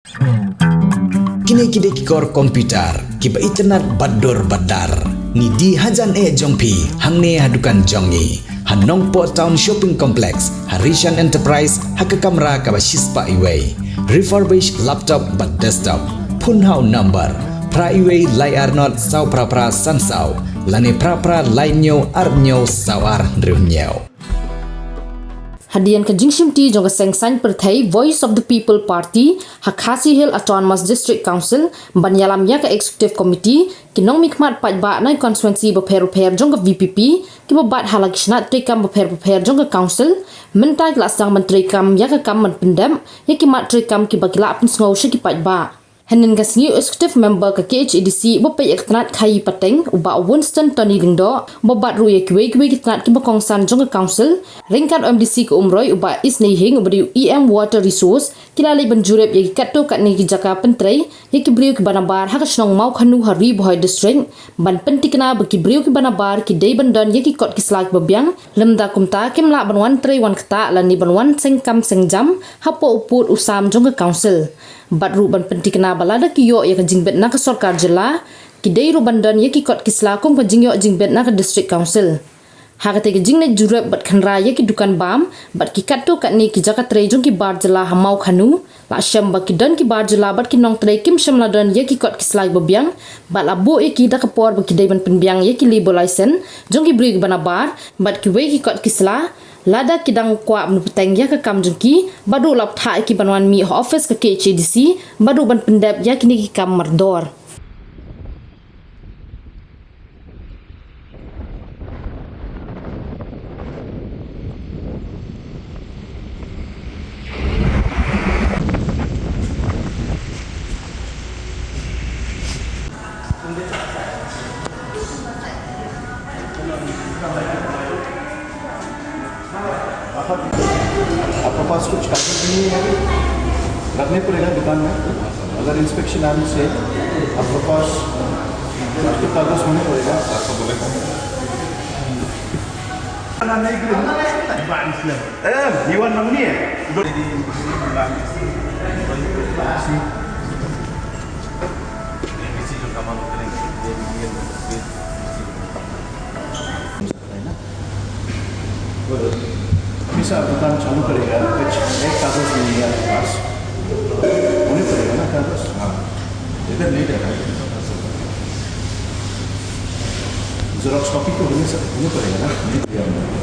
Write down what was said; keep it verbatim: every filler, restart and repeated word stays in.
Kine ki dei ki kor computer kiba itynnad bad dur bad dar. Ngi die hajan eh jong phi hangne ha dukan jong ngi ha Nongpoh Town Shopping Complex, ha Rishan Enterprise, ha ka kamra kaba shispah iwei. Refurbished laptop bad desktop. Phone ha u number phra iwei lai ar not saw phra phra san saw lane phra phra lai hynñiew ar hynñiew saw ar hynriew hynñiew. Hadien ka jingshimti jong ka seng saiñ pyrthei Voice of the People Party ha Khasi Hills Autonomous District Council ban ïalam ïa ka Executive Committee, ki nongmihkhmat paidbah na ki constituency bapher bapher jong ka V P P kiba bat ha la ki shnat treikam bapher bapher jong ka Council mynta ki la sdang ban treikam ïa ka kam ban pyndep ïa ki mat treikam kiba ki la pynsngew sha ki paidbah. Hynnin ka sngi u Executive Member ka K H A D C uba peit ïa ka tnat khaii pateng u Bah Winston Tony Lyngdoh, uba bat ruh ïa kiwei kiwei ki tnat kiba kongsan jong ka Council, ryngkat u M D C ka Umroi u Bah Isnei Hing uba dei u E M Water Resource, ki la leit ban jurip ïa ki katto katne ki jaka pyntrei ïa ki briew kiba nabar ha ka shnong Mawkhanu ha Ri Bhoi District, ban pynthikna ba ki briew kiba nabar ki dei ban don ïa ki kot ki sla kiba biang, lymda kumta kim lah ban wan trei wan ktah lane ban wan seng kam seng jam hapoh u pud u sam jong ka Council. Bad ruh ban pynthikna ba lada ki ïoh ïa ka jingbit na ka sorkar jylla, ki dei ruh ban don ïa ki kot ki sla kum ka jingïoh jingbit na ka District Council. Ha katei ka jingleit jurip bad khynra ïa ki dukan bam bad ki katto katne ki jaka trei jong ki bar jylla ha Mawkhanu, la shem ba ki don ki bar jylla bad ki nongtrei kim shym la don ïa ki kot ki sla kiba biang, bad la buh ïa ki da ka por ba ki dei ban pynbiang ïa ki labour license jong ki briew kiba nabar bad kiwei ki kot ki sla. Lada ki dang kwah ban pynbteng ïa ka kam jong ki, bad ruh la bthah ïa ki ban wan mih ha office ka K H A D C bad ruh ban pyndep ïa kine ki kam mardor. आपके पास कुछ कागज नहीं है, रखने पड़ेगा दुकान में। अगर इंस्पेक्शन आने से आपके पास कुछ तो कागज होने पड़ेगा। Eh, Iwan Mangni, eh? अभी से आप दुकान चालू करेगा, कुछ एक कागज नहीं है आपके पास, होने पड़ेगा ना कागज? हाँ, इधर नहीं रहता। जेरोक्स कॉपी तो होने से, होने पड़ेगा ना? नहीं दिया हमने।